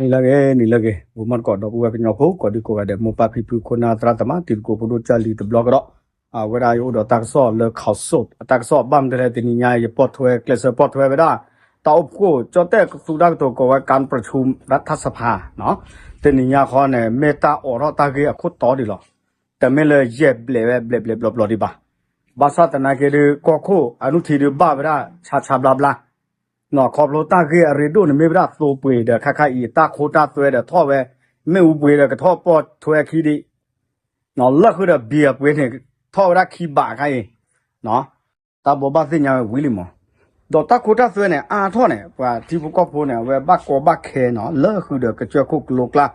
နံၤလၢအဂ့ၤ နံၤလၢအဂ့ၤ ဂီၤမီၢ်သကိး ဒီပုၢ်ဝဲၢ်ကညီဖိ ကိးဒံကိးဂၤဒဲး မိၢ်ပၢ်ဖံဖု ခိၣ်နၢ်သရၣ်သမါ တံၤသကိးဖိဒိၣ်ကၢ်လံၤတဘျီကဒီး, အဝဲဒၣ်ယအိၣ်ဒီးတၢ်ကစီၣ်လၢ ข่าวสด အတၢ်ကစီၣ် ဘၣ်မနုၤလဲၣ်တနံၤညါ ယပိာ်ထွဲ ကျဲးစၢးပိာ်ထွဲဝဲဒၣ် တၢ်အိၣ်ဖှိၣ် ကၠီၣ်တဲၣ်ကသူတၢ်ကတိၤကိးဝဲ การประชุมรัฐสภา တနံၤညါခီန့ၣ် မ့ၢ်တၢ်အိးထီၣ်တၢ်ဂ့ၢ်အခိၣ်တီဒံးလီၤ. တမ့ၢ်လၢယဲၢ်ဘျဲးဝဲ ဘျဲးဘျဲးဘျီဘျီဒံးဘၣ်. ဘၣ်ဆၣ်သနာ်က့ဒီး ကီၢ်ခိၣ်အနုထံဒုးဘၣ်ဝဲဒၣ် ဆါဆါဘျါဘျါ ခီဖျိတၢ်ဂ့ၢ်အရ့ဒိၣ်န့ၣ် မ့ၢ်ဝဲဒၣ်သိပှ့ၤဒီး ခါခါအံၤ တၢ်ခိတၢ်သွဲဒီးထီၣ်ဝဲ မ့ၣ်အူပှ့ၤဒီးကထီၣ်ပိာ်ထွဲခံဒံး, လၢဃုာ်ဒီးဘံၣ်အပှ့ၤန့ၣ် ထီၣ်ဝဲဒၣ်ခံဘးခါအံၤ, တၢ်ဘိးဘၣ်သ့ၣ်ညါဝဲဝံၤလံမး, ဒီးတၢ်ခိတၢ်သွဲန့ၣ် အါထီၣ်န့ၣ် ပှၤထံဖိကီၢ်ဖိန့ၣ် အဝဲဘၣ်ကီဘၣ်ခဲနီၤ လၢဃုာ်ဒီးကစၢၢ်ခိၣ်ကလိကျါ,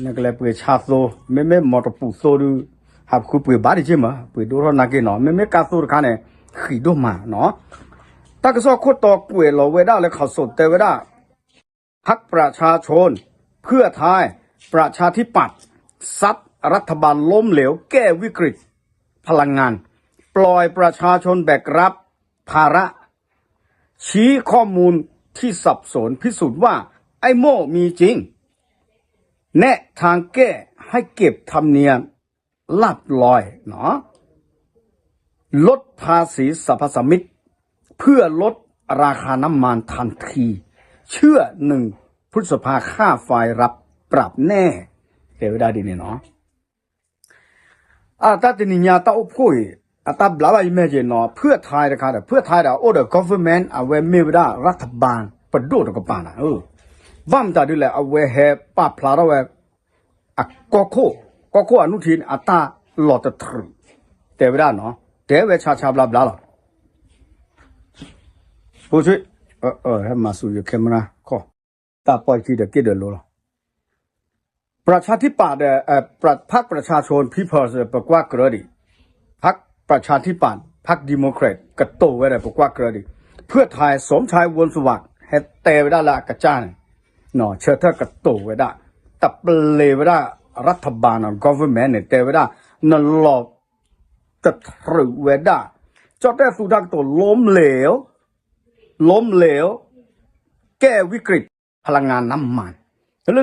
နကလဲၤပှ့ၤဆါသိ, မ့မ့ၢ်မီတပူၤသိဒုး ဟးဃုပှ့ၤဘၣ်တက့ၢ်မး ပှ့ၤဒိၣ်ထီၣ်နာ်က့နီၤ မ့မ့ၢ်ကါသိတခါန့ၣ် ဃံးဒိၣ်မးနီၤ တၢ်ကစီၣ်ခိၣ်တီကွဲးလီၤဝဲဒၣ်လၢ ข่าวสด တဲဝဲဒၣ် พรรคประชาชน เพื่อไทย ประชาธิปัตย์ ซัดรัฐบาลล้มเหลว แก้วิกฤตพลังงาน ปล่อยประชาชนแบกรับภาระ ชี้ข้อมูลที่สับสน พิสูจน์ว่าไอ้โม่มีจริง แนะทางแก้ให้เก็บธรรมเนียม ลาภลอย ลดภาษีสรรพสามิต เพื่อลดราคาน้ำมันทันที เชื่อ หนึ่ง พฤษภา ค่าไฟปรับแน่ တဲဝဲဒၣ်ဒ်န့ၣ်နီၤ အတၢ်တနံၤညါတၢ်အိၣ်ဖှိၣ်အံၤ အတၢ်ဘျးဘၣ်ယမဲာ်က့ၤနီၤ ဖုၣ်အထါတခါဒီး ဖုၣ်အထါဒီး အိၣ်ဒီး government အဝဲမ့ၢ်ဝဲဒၣ် รัฐบาล ပဒိၣ်တကပၤန့ၣ် ဘၣ်မတၤဒ်လဲၣ် အဝဲဟဲပာ်ဖျါထီၣ်ဝဲ အကီၢ်ခိၣ် ကီၢ်ခိၣ်အနုထံ အတၢ်လီၤတတြူာ် တဲဝဲဒၣ်နီၤ တဲဝဲဆါဆါဘျါဘျါလီၤ ဖိဆွေ, ဟဲမၤစူၤယ camera ခီ, တၢ်ပီၢ်ခံဒီးက့ၢ်ဒီးလိၤလီၤ ประชาธิปัตย์ဒီး พรรคประชาชน People's ပကွၢ်ကြၢးဒံး พรรคประชาธิปัตย์ พรรค Democrat ကတိၤဝဲဒီး ပကွၢ်ကြၢးဒံး ဖုၣ်အထါ สมชาย วงศ์สวัสดิ์ ဟဲတဲဝဲဒၣ်လၢအကစၢ်န့ၣ် ဆၢထၢၣ်ကတိၤဝဲဒၣ် တပျ့ၤဝဲဒၣ် รัฐบาลနီၤ government န့ၣ် တဲဝဲဒၣ် နလီၤ တတြူာ်ဝဲဒၣ် ကၠီၣ်တဲၣ်သူတၢ်ကတိၤ ล้มเหลว ล้มเหลว แก้วิกฤตพลังงานน้ำมัน လၢ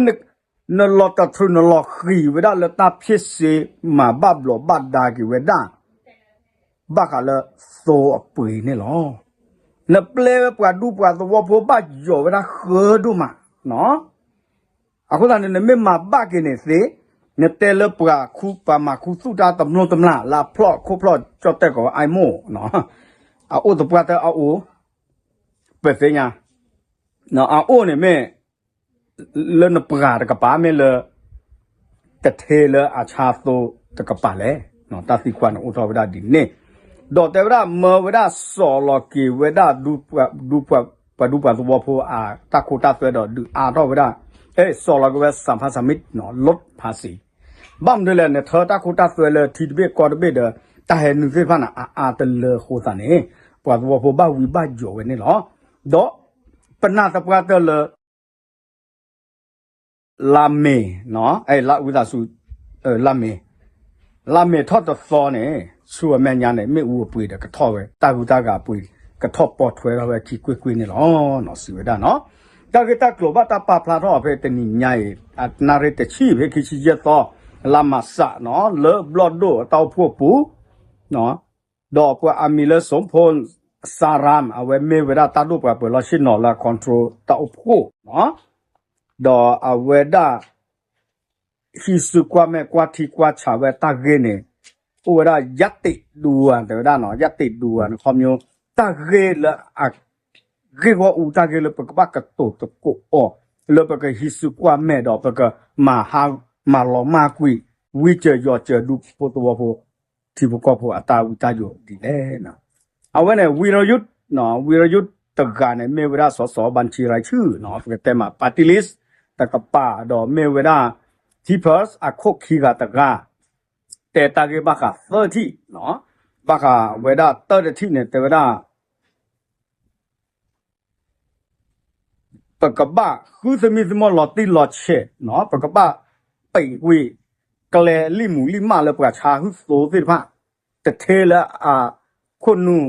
နလီၤတတြူာ် နလီၤဃံၤဝဲဒၣ်လၢတၢ်ဖ့ၣ်စ့ မၤဘၣ်ဘျီးဘၣ်ဒါက့ၤဝဲဒၣ် ဘၣ်ဃးလၢသိအပှ့ၤန့ၣ်လီၤ. နပျဲဝဲပှၤဒူပှၤသဝီဖိဘၣ်ယိာ်ဝဲဒၣ်ဃၢဒိၣ်မး, အဃိသတးန့ၣ် နမ့ၢ်မၤဘၣ်က့ၤန့ၣ်သ့, နတဲလၢပှၤခူပှၤမၤခူသူၣ်တၢ်တမျိၢ်တမျာ်လၢအဖျီၣ်ခိၣ်ဖျီၣ်ကၠီၣ်တဲၣ်ကိး အိၣ်မိၣ်, အအိၣ်သပှၢ်တၢၢ်အအိၣ်, ပသ့ၣ်ညါ, အအိၣ်န့ၣ်မ့ၢ် လၢနပှၤတကပၤမ့ၢ်လၢ တထ့လၢအဆါသိတကပၤလဲၣ်. တၢ်သံကွၢ်န့ၣ်အိၣ်ထီၣ်ဝဲဒၣ်ဒ်န့ၣ်, ဒီးတဲဝဲဒၣ် မၢဝဲဒၣ်စိာ်လီၤက့ၤဝဲဒၣ် ပှၤဒူပှၤသဝီဖိအတၢ်ခိတၢ်သွဲဒီးဒုးအါထီၣ်ဝဲဒၣ်, စိာ်လီၤက့ၤဝဲ สรรพสามิต လီၢ်ဖးစံး, ဘၣ်မနုၤလဲၣ် နထၢတၢ်ခိတၢ်သွဲလၢထံတဘ့ၣ်ကီၢ်တဘ့ၣ်ဒီး တၢ်ဟဲနုာ်သ့ၣ်တဖၣ်န့ၣ် အအါတလၢအဃိသတးန့ၣ် ပှၤသဝီဖိဘၣ်ဝံဘၣ်ယိာ်ဝဲန့ၣ်လီၤ. ဒီးပနၢ်သပှၢ်တၢၢ်လၢ လါမ့ၤ, လါဝံသးစူၤ, လါမ့ၤ, လါမ့ၤထီၣ်တသီန့ၣ် ဆူအမဲာ်ညါန့ၣ် မ့ၣ်အူအပှ့ၤဒီးကထီၣ်ဝဲ တၢ်ဂုၤတၢ်ဂၤအပှ့ၤ ကထီၣ်ပိာ်ထွဲထီၣ်ဝဲခံကွ့ၢ်ကွ့ၢ်န့ၣ်လီၤ. စံးဝဲဒၣ်နီၤ, တၢ်ဂ့ၢ်တၢ်ကျိၤဘၣ်တၢ်ပာ်ဖျါထီၣ်ဖဲတနံၤညါအံၤ အနၣ်ရံၣ်တဆံဖဲခံဆံယဲၢ်သီ လါမၤစးနီၤ လၢဘျီၣ်ဒိၣ်တၢ်အိၣ်ဖှိၣ်အပူၤ ဒီးပှၤအမံၤလၢ สมพลสาราม အဝဲမ့ၢ်ဝဲဒၣ်တၢ်ဒိၣ်ပှၤပၢၤလီၢ်ဆ့ၣ်နီၤလၢအ control တၢ်အိၣ်ဖှိၣ်, ဒီးအဝဲဒၣ် ဟံးစုကွၢ်မဲာ်ကွၢ်ထံကွၢ်ဆးဝဲတၢ်ဂ့ၢ်န့ၣ် အိၣ်ဝဲဒၣ် ယၣ်တံးဒူဧါ တဲဝဲဒၣ်နီၤ, ယၣ်တံးဒူဧါန့ၣ် ခီပညီ တၢ်ဂ့ၢ်လၢအ ဂ့ၢ်ဂီၢ်အူတၢ်ဂ့ၢ်လၢပကဘၣ်ကတိၤသကိးအီၤ လၢပကဟံးစုကွၢ်မဲာ်ဒီးပကမၤဟါ မၤလီၤမၢ်ကွံာ် ဝံစၢၤယီၤစၢၤဒူဖိသဝီဖိ ထံဖိကီၢ်ဖိအတၢ်ဝံတၢ်ယိာ်ဒ်လဲၣ်. အဝဲန့ၣ် ဝံရယုၢ်, ဝံရယုၢ်တဂၤန့ၣ် မ့ၢ်ဝဲဒၣ် สส บัญชีรายชื่อ ပကတဲမး party list တကပၤ ဒီးမ့ၢ်ဝဲဒၣ် People's အခိၣ်ခံဂၤတဂၤ တဲတၢ်ဂ့ၢ်ဘၣ်ဃးသၢထံၣ်, ဘၣ်ဃးဝဲဒၣ်တၢတထံၣ်န့ၣ် တဲဝဲဒၣ် ပကဘၣ်ဃုသမံသမိးလီၤတံၢ်လီၤဆဲး, ပကဘၣ်ပံးကွံာ် ကျဲလံာ်မူလံာ်မးလၢပှၤဆါဟုၣ်သိသ့ၣ်တဖၣ်, တထ့လၢအခိၣ်နူာ်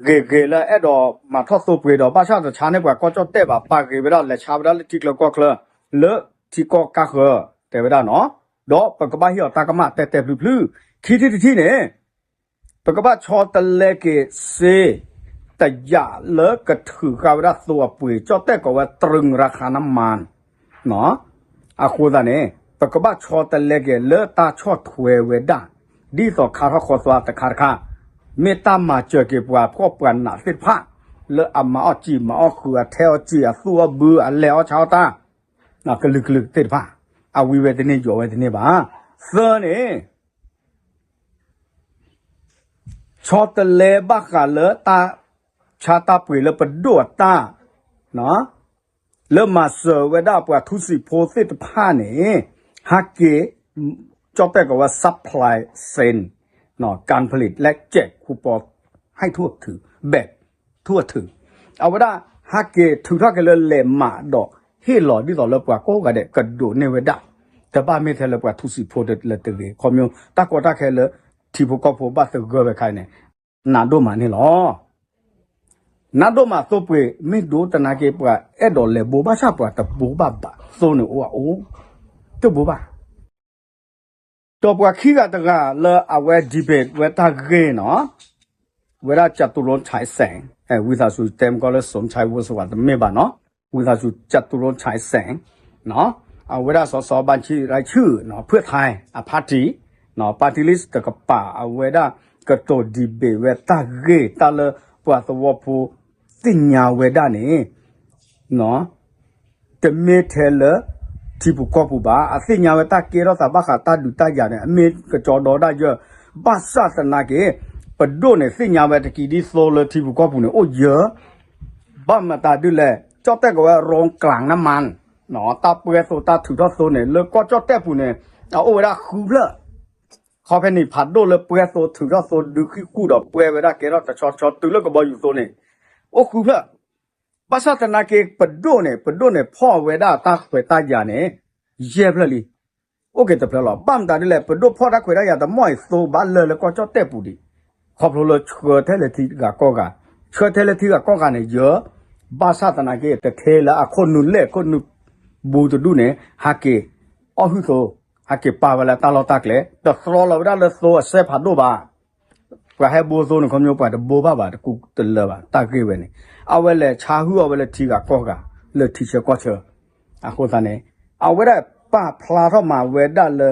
ဂ့ၤဂ့ၤလၢအဲၣ်ဒိးမၤထီၣ်သိပှ့ၤဒီး ဘၣ်ဆၣ်တဆါန့ၢ်ပှၤကီၢ်ကၠီၣ်တဲၣ်ဘၣ် ပာ်ဂ့ၤဝဲဒၣ်လဲၤဆါဝဲဒၣ်လၢထံကျၢၤကီၢ်ချၢ လၢထံကီၢ်ကါဃၢၤ တဲဝဲဒၣ်နီၤ, ဒီးပကဘၣ်ဟ့ၣ်အီၤတၢ်ကမၣ်တဲတဲဖျုဖျု, ခံထံၣ်တထံၣ်န့ၣ် ပကဘၣ်ဆီတလဲက့ၤစ့ တယာ်လၢကထုးဃာ်ဝဲဒၣ်သိအပှ့ၤ ကၠီၣ်တဲၣ်ကိးဝဲတြူၢ်ရခၢၣ်နမၢၣ် အဃိသတးန့ၣ် ပကဘၣ်ဆီတလဲက့ၤလၢတၢ်ဆီၣ်ထွဲဝဲဒၣ် ဒ်သိးခါထီၣ်ဃီသွါတခါတခါ, မ့ၢ်တၢ်မၤစၢၤက့ၤပှၤဖှီၣ်ပှၤနးသ့ၣ်တဖၣ် လၢအမၤအီၣ်စံာ်မၤအီၣ်ဃုာ် အထဲအီၣ်စံာ် အသူၣ်အီၣ်ဘု အလဲၤအီၣ်ဆါအီၣ်တၢ် ကလုာ်ကလုာ်သ့ၣ်တဖၣ် အဝံဝဲတန့ၢ်ယိးဝဲတန့ၢ်ဘၣ်. သၢန့ၣ် ဆီတလဲဘၣ်ဃးလၢတၢ်ဆါတၢ်ပှ့ၤလၢပဒိၣ်အတၢ် လၢမၤစၢၤဝဲဒၣ်ပှၤထူစံာ်ဖိသ့ၣ်တဖၣ်န့ၣ် ဟဲက့ၤ ကၠီၣ်တဲၣ်ကိးဝဲ supply chain การผลิต และแจกคูปอง ให้ทั่วถึง แบบทั่วถึง အဝဲဒၣ်ဟဲက့ၤထုးထီၣ်က့ၤလၢလဲၤမးဒီး ဟ့ၣ်လီၤဒ်သိးလၢပှၤကိးဂၤဒဲးကဒိးန့ၢ်ဝဲဒၣ်, တဘၣ်မ့ၢ်ထဲလၢပှၤထူစံာ်ဖိလၢတဂ့ၤ ခီဖျိတၢ်ကီတၢ်ခဲလၢ ထံဖိကီၢ်ဖိဘၣ်သဂၢၢ်ဝဲခါအံၤန့ၣ် နးဒိၣ်မးန့ၣ်လီၤ. နးဒိၣ်မးသိပှ့ၤ မ့ၢ်ဒိတနာ်က့ ပှၤအဲၣ်ဒိးလဲၤဘိ ဘၣ်ဆၣ်ပှၤတဘိဘၣ်ဘၣ် သိန့ၣ်အိၣ်အအိၣ် တဘိဘၣ် ဒီးပှၤခံဂၤတဂၤလၢအဝဲ debate ဝဲတၢ်ဂ့ၢ်နီၤ, ဝဲဒၣ် จตุรงค์ฉายแสง ဝံသးစူၤတဲမကီလၢ สมชาย ဝံသးစူၤ တမ့ၢ်ဘၣ်နီၤ, ဝံသးစူၤ จตุรงค์ฉายแสง အဝဲဒၣ် สส บัญชีรายชื่อ เพื่อไทย အ party, party list တကပၤ အဝဲဒၣ်ကတိၤ debate ဝဲတၢ်ဂ့ၢ်တၢ်လၢပှၤသဝီဖိသ့ၣ်ညါဝဲဒၣ်န့ၣ် တမ့ၢ်ထဲလၢ ထံပူၤကီၢ်ပူၤဘၣ်, အသ့ၣ်ညါဝဲတၢ်ကဲထီၣ်သးဘၣ်ဃးတၢ်ဒုးတၢ်ယၤန့ၣ် အမ့ၢ်ကကၠီဒီဒၣ်ယဲၢ်, ဘၣ်ဆၣ်သနာ်က့ ပဒိၣ်န့ၣ် သ့ၣ်ညါဝဲတကံဒ်သိးလၢထံပူၤကီၢ်ပူၤန့ၣ် အိၣ်ယဲၢ်, ဘၣ်မတၤဒ်လဲၣ် ကၠီၣ်တဲၣ်ကိးဝဲ โรงกลั่นน้ำมัน တၢ်ပှဲၤသိးတၢ်ထုးထီၣ်သိန့ၣ် လၢကီၢ်ကၠီၣ်တဲၣ်ပူၤန့ၣ် အအိၣ်ဝဲဒၣ်ဃုဖျၢၣ် ခီဖဲန့ၣ် ဖးဒိၣ်လၢပှဲၤသိးထုးထီၣ်သိဒုးဃံဃူၣ်ဒီးပှဲၤဝဲဒၣ်ကဲထီၣ်တဆီဆီတုၤလၢကဘီယူၤသိန့ၣ် အိၣ်ဃုဖျၢၣ်, ဘၣ်ဆၣ်သနာ်က့ ပဒိၣ်န့ၣ် ပဒိၣ်န့ၣ် ဖီၣ်ဝဲဒၣ်တၢ်ခွဲးတၢ်ယာ်န့ၣ် ယဲၢ်ဖျၢၣ်လံ, အိၣ်က့ၤတဖျၢၣ်လီၤ. ဘၣ်မတၤဒ်လဲၣ် ပဒိၣ်ဖီၣ်တၢ်ခွဲးတၢ်ယာ်တမီၢ်အံၤသိဘၣ်လၢလၢကီၢ်ကၠီၣ်တဲၣ်ပူၤဒံး, ခီဖျိလၢဆှၢထဲလၢထံဂၤကီၢ်ဂၤ, ဆှၢထဲလၢထံဂၤကီၢ်ဂၤန့ၣ်ယဲၢ်, ဘၣ်ဆၣ်သနာ်က့ တထဲလၢအခိၣ်နူာ်လဲၢ်ခိၣ်နူာ်ဘူးတဒူၣ်န့ၣ် ဟးက့ၤအီၣ်ဟုၣ်သိ ဟဲက့ၤပာ်ဝဲလၢတၢ်လီၢ်တၢ်ကျဲ တသြီလီၤဝဲဒၣ်လၢသိအစဲဖးဒိၣ်ဘၣ်. ပှၤဟဲဘိသိန့ၣ် ခီဖျိပှၤတဘိဘၣ်ဘၣ် တကူတလၢာ်ဘၣ် တၢ်ဂ့ၢ်ဝဲန့၁ၣ်, အဝဲလဲၤဆါဟုၣ်အီၣ်ဝဲလၢထံဂၤကီၢ်ဂၤ လၢထံဆၢကီၢ်ဆၢ, အဃိသတးန့ၣ် အဝဲဒၣ်ပာ်ဖျါထီၣ်မးဝဲဒၣ်လၢ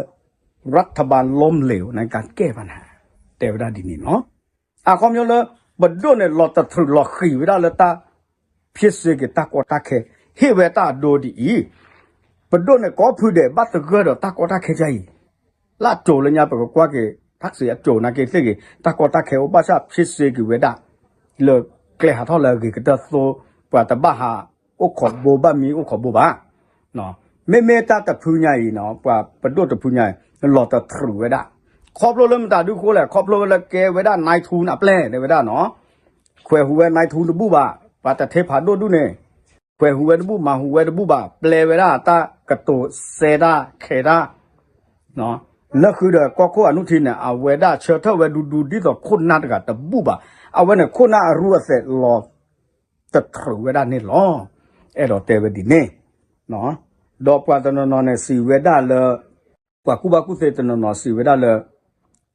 รัฐบาลล้มเหลวในการแก้ปัญหา တဲဝဲဒၣ်ဒ်န့ၣ်လီၤ. အခီပညီလၢ ပဒိၣ်န့ၣ်လီၤတတြူာ်လီၤဃံၤဝဲဒၣ်လၢတၢ် ဖ့စ့က့ၤတၢ်ကီတၢ်ခဲ ဟ့ၣ်ဝဲတၢ်အဒိဒ်အံၤ, ပဒိၣ်န့ၣ်ကိးဖုဒဲးဘၣ်သဂၢၢ်ဒီးတၢ်ကီတၢ်ခဲကအံၤ, လၢအစိၤလၢညါပကကွၢ်က့ၤ ထၣ်စံးအစိၤနာ်က့သ့ၣ်ဂ့ၤ တၢ်ကီတၢ်ခဲအိၣ်ဘၣ်ဆၣ်ဖ့စ့က့ၤဝဲဒၣ် လၢကျဲဟးထီၣ်လၢအဂ့ၤကတၢၢ်သိ ပှၤတဘၣ်ဟးအိၣ်ခိးဘိဘၣ်မံအိၣ်ခိးဘိဘၣ် မ့မ့ၢ်တၢ်တဖုညါအံၤနီၤ ပှၤပဒိၣ်တဖုညါအံၤ လီၤတတြူာ်ဝဲဒၣ်, ခီဖျိလၢမတၤဒုဃိလဲၣ် ခီဖျိဝဲလၢကဲဝဲဒၣ် နၢၤထူၣ် အပျဲၢ်တဲဝဲဒၣ်နီၤ, ခွဲးဟူးဝဲ နၢၤထူၣ် တဘူၣ်ဘၣ်, ပှၤတထ့ဖးဒိၣ်ဒူၣ်န့ၣ် ခွဲးဟူးဝဲတဘူၣ် မၤဟူးဝဲတဘူၣ်ဘၣ်, ပျဲဝဲဒၣ်တၢ်ကတိၤစဲတၢ်ခဲတၢ် လၢဃုာ်ဒီးကီၢ်ခိၣ်အနုထံန့ၣ် အဝဲဒၣ်ဆၢထၢၣ်ဝဲဒူဒူဒ်သိးခိၣ်နၢ်တဂၤတဘူၣ်ဘၣ်, အဝဲန့ၣ်ခိၣ်နၢ်အရူအသဲးလီၤတတြူာ်ဝဲဒၣ်န့ၣ်လီၤ. အဲၣ်ဒိးတဲဝဲဒ်န့ၣ် ဒီးပှၤတနီၤနီၤန့ၣ်စံးဝဲဒၣ်လၢ ပှၤကူၣ်ဘၣ်ကူၣ်သ့တနီၤနီၤစံးဝဲဒၣ်လၢ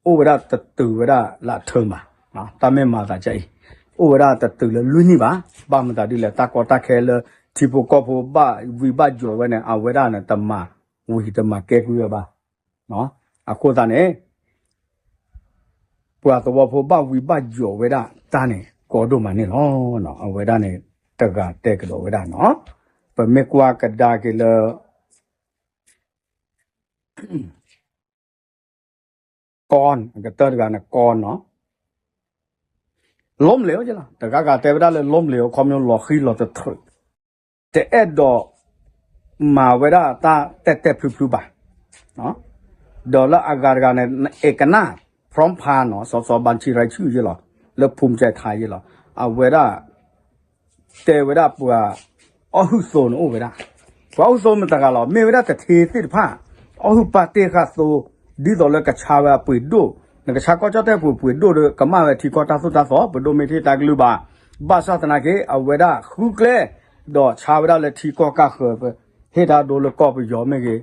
အိၣ်ဝဲဒၣ်တတုၤဝဲဒၣ်လၢအထၢမး, တၢ်မ့ၢ်မၤသးကအံၤ, အိၣ်ဝဲဒၣ်တတုၤလၢလွံၢ်နံၣ်ဘၣ်, ဘၣ်မတၤဒ်လဲၣ် တၢ်ကီတၢ်ခဲလၢထံဖိကီၢ်ဖိဘၣ်ဝံၤဘၣ်ယိးဝဲန့ၣ် အဝဲဒၣ်န့ၣ် တမၤဝံၤတမၤကဲကွံာ်ဝဲဘၣ်. အဃိသတးန့ၣ် ပှၤသဝီဖိဘၣ်ဝံၤဘၣ်ယိးဝဲဒၣ်တၢ်န့ၣ် ကီဒိၣ်မးန့ၣ်လီၤ. အဝဲဒၣ်န့ၣ် တဂၤတဲကဒီးဝဲဒၣ်နီၤ, ပမ့ၢ်ကွၢ်ကဒါက့ၤလၢ ကီၢ် ကတၢၢ်တဂၤန့ၣ် ကီၢ်နီၤ ล้มเหลว တဂၤဂၤတဲဝဲဒၣ်လၢ ล้มเหลว ခီဖျိလီၤဃံလီၤတတြူာ် တအဲၣ်ဒိးမၤဝဲဒၣ်တၢ်တဲတဲဖျုဖျုဘၣ်. ဒီးလၢအဂၤတဂၤန့ၣ် เอกนาถ พร้อมพาน နီၤ สส บัญชีรายชื่อ ယဲၢ်လီၤ လၢ ภูมิใจไทย ယဲၢ်လီၤ အဝဲဒၣ် တဲဝဲဒၣ်ပှၤအီၣ်ဟုၣ်သိန့ၣ်အိၣ်ဝဲဒၣ်, ပှၤအီၣ်ဟုၣ်သိမတၤတဂၤလီၤ မ့ၢ်ဝဲဒၣ်တထ့သ့ၣ်တဖၣ် အီၣ်ဟုၣ်ပာ်တ့ၢ်ဃာ်သိ ဒ်သိးလၢကဆါဝဲအပှ့ၤဒိၣ် နကဆါကီၢ်ကၠီၣ်တဲၣ်ပူၤပှ့ၤဒိၣ်ဒီး ကမၣ်ဝဲထံကီၢ်တၢ်သိၣ်တၢ်သီ ပဒိၣ်မ့ၢ်တဟ့ၣ်တၢ်ကလုၢ်ဘၣ်. ဘၣ်ဆၣ်သနာ်က့ အဝဲဒၣ်ဃုကျဲ ဒီးဆါဝဲဒၣ်လၢထံကီၢ်ကၢ်ဃၢၤ ဟ့ၣ်တၢ်ဒိလၢကီၢ်ပယီၤမ့ၢ်ဂ့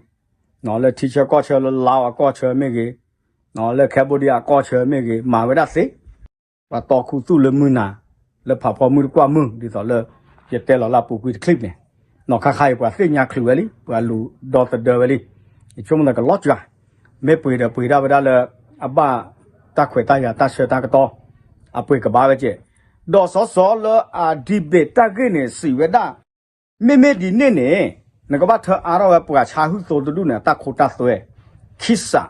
ၤ, လၢထံဆၢကီၢ်ဆၢလၢ Laos အကီၢ်ဆၢမ့ၢ်ဂ့ၤ, လၢ Cambodia အကီၢ်ဆၢမ့ၢ်ဂ့ၤ မၤဝဲဒၣ်သ့ ပှၤတီၢ်ခူသူၣ်လၢမုၢ်နၤ လၢဖးဖီမုၢ်တကွၢ်မုၢ် ဒ်သိးလၢ ယတဲလီၤလၢအပူၤကွံာ်တချံးန့ၣ်, နီၢ်ခါခါအံၤပှၤသ့ၣ်ညါချုးဝဲလံ ပှၤလူၤဒီသဒၢဝဲလံ. ယဆိကမိၣ်သးကလီၤစှၤ, မ့ၢ်ပှ့ၤဒီးပှ့ၤဒၣ်ဝဲဒၣ်လၢ အဘၣ်တၢ်ခွဲးတၢ်ယာ်တၢ်ဆၢတၢ်ကတီၢ် အပှ့ၤကဘၣ်ဝဲကဲး, ဒီးစီစီလၢအ debate တၢ်ဂ့ၢ်န့ၣ် စံးဝဲဒၣ် မ့မ့ၢ်ဒ်န့ၣ်န့ၣ် နကဘၣ်ထၢအါထီၣ်ဝဲပှၤဆါဟုၣ်သိတဒူၣ်န့ၣ် အတၢ်ခိတၢ်သွဲ ခံစး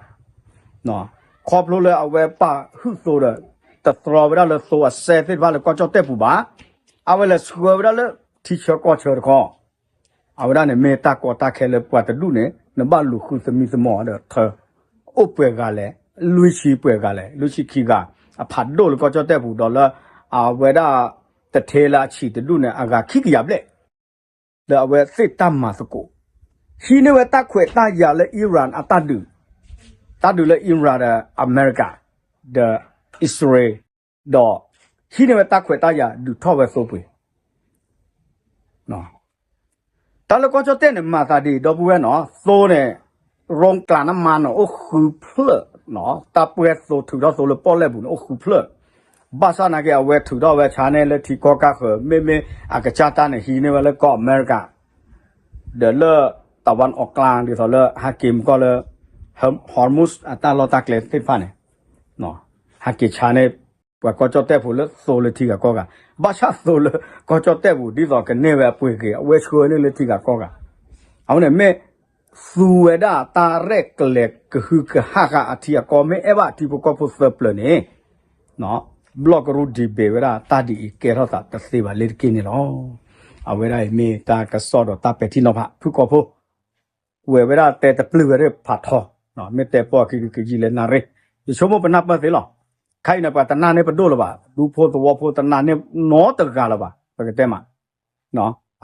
ခီဖျိလၢအဝဲပာ်ဟုၣ်သိဒီး တတြီဝဲဒၣ်လၢသိအစဲသ့ၣ်တဖၣ်လၢကီၢ်ကၠီၣ်တဲၣ်ပူၤဘၣ်. အဝဲလဲၤဆှၢဝဲဒၣ်လၢထံဆၢကီၢ်ဆၢတခီ, အဝဲဒၣ်န့ၣ်မ့ၢ်တၢ်ကီတၢ်ခဲလၢပှၤတဒူၣ်န့ၣ် နဘၣ်လူၤဃုသမံသမိးဒီးထၢ အိၣ်ပှဲၤဂၤလဲၣ်, လွံၢ်ဆံပှဲၤဂၤလဲၣ်, လွံၢ်ဆံခံဂၤ အဖးဒိၣ်လၢကီၢ်ကၠီၣ်တဲၣ်ပူၤဒီးလၢ အဝဲဒၣ် တထဲလၢအဆံးတဒူၣ်န့ၣ် အဂၤခံကယၤဘျဲၣ် လၢအဝဲသ့ၣ်တၢ်မၤသကိး ဟံးန့ၢ်ဝဲတၢ်ခွဲးတၢ်ယာ်လၢ Iran အတၢ်ဒုး, တၢ်ဒုးလၢ Iran ဒီးအမဲရကၤ ဒီးအံၣ်စရ့လး ဒီး ဟံးန့ၢ်ဝဲတၢ်ခွဲးတၢ်ယာ်ဒုးထီၣ်ဝဲသိပှ့ၤ တၢ်လၢကီၢ်ကၠီၣ်တဲၣ်န့ၣ် မၤသးဒ်အံၤ ဒီပုၢ်ဝဲၢ်နီၤ, သိန့ၣ် ရိကျးနမါနီၤ အိၣ်ဃုဖျၢၣ်, တၢ်ပှဲၤသိထုးထီၣ်သိလၢပီၣ်လဲၣ်ပူၤန့ၣ် အိၣ်ဃုဖျၢၣ်, ဘၣ်ဆၣ်သနာ်က့ အဝဲထုးထီၣ်ဝဲဆါန့ၣ်လၢထံကီၢ်ကၢ်ဃၢၤ မ့မ့ၢ်အကစၢ်တၢ်န့ၣ် ဟံးန့ၢ်ဝဲလၢကီၢ်အမဲရကၤ ဒီးလၢ တၢ်ဝၣ်အီၣ်ကျါ ဒ်သိးလၢဟဲက့ၤမုၢ်ကီၢ်လၢ Hormuz အတၢ်လီၢ်တၢ်ကျဲသ့ၣ်တဖၣ်န့ၣ် ဟဲက့ၤဆါန့ၣ် ပှၤကီၢ်ကၠီၣ်တဲၣ်ဖိလၢသိလၢထံဂၤကီၢ်ဂၤ, ဘၣ်ဆၣ်သိလၢကီၢ်ကၠီၣ်တဲၣ်ပူၤ ဒ်သိးကန့ၢ်ဝဲအပှ့ၤက့ၤ အဝဲဆှၢန့ၢ်လၢထံဂၤကီၢ်ဂၤ, အဝဲန့ၣ်မ့ၢ် သူဝဲဒၣ်တၢ်ရဲၣ်ကျဲၤကဟုကဟၣ်ဃာ်အထံအကီၢ် မ့ၢ်အဲၣ်ဘၣ်ထံဖိကီၢ်ဖိသၢပျၢၤန့ၣ် ဘျီၣ်ကရူၢ် debate ဝဲဒၣ်တၢ်ဒ်အံၤ ကဲထီၣ်သးတသ့ဘၣ်လၢတက့ၢ်န့ၣ်လီၤ. အဝဲဒၣ်အံၤမ့ၢ်တၢ်ကစီၣ်ဒီးတၢ်ပဲာ်ထံနီၤဖး ဖုၣ်ကိာ်ဖိ ကွဲးဝဲဒၣ်တဲတပျုာ်ဝဲဒၣ်ဖးထီ, မ့ၢ်တဲပီၢ်ခံကကယံာ်လဲၣ်နၣ်ရံၣ်, ယဆိကမိၣ်ပနၢ်ပၢၢ်သ့လီၤ. ခဲအံၤန့ၣ် ပှၤတနာ်န့ၢ်ပဒိၣ်လၢၤဘၣ်, ဒူဖိသဝီဖိတနာ်န့ၢ်နီတဂၤလၢၤဘၣ်, ပကတဲမး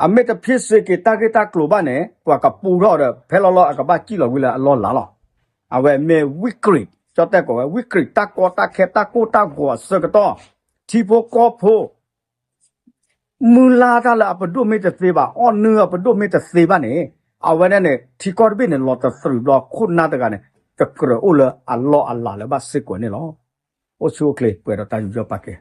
အမ့ၢ်တဖ့စ့က့ၤတၢ်ဂ့ၢ်တၢ်ကျိၤဘၣ်န့ၣ် ပှၤကပူထီၣ်ဒီး ဖဲလီၤလီၤအကဘၣ်စံၣ်လီၤဝံၤလၢအလီၢ်လၤလီၤ. အဝဲမ့ၢ် ဝံကရံး ကၠီၣ်တဲၣ်ကိးဝဲ ဝံကရံး တၢ်ကီတၢ်ခဲတၢ်ကိၢ်တၢ်ဂီၤအဆၢကတီၢ်, ထံဖိကီၢ်ဖိ မုၢ်လၢ်တၢ်လၢအပဒိၣ်မ့ၢ်တသ့ဘၣ်, အီၣ်နုၢ်အပဒိၣ်မ့ၢ်တသ့ဘၣ်န့ၣ်, အဝဲဒၣ်န့ၣ် ထံကီၢ်တဘ့ၣ်န့ၣ် လီၤတသရူးဘျီ ခိၣ်နၢ်တဂၤန့ၣ် ကကြၢးအိၣ်လၢအလီၢ်အလၤလၢဘၣ်စ့ၢ်ကီးန့ၣ်လီၤ. အိၣ်ဆူၣ်အိၣ်ချ့ ပှဲၤဒီးတၢ်ယူးယီၣ်ပာ်ကဲ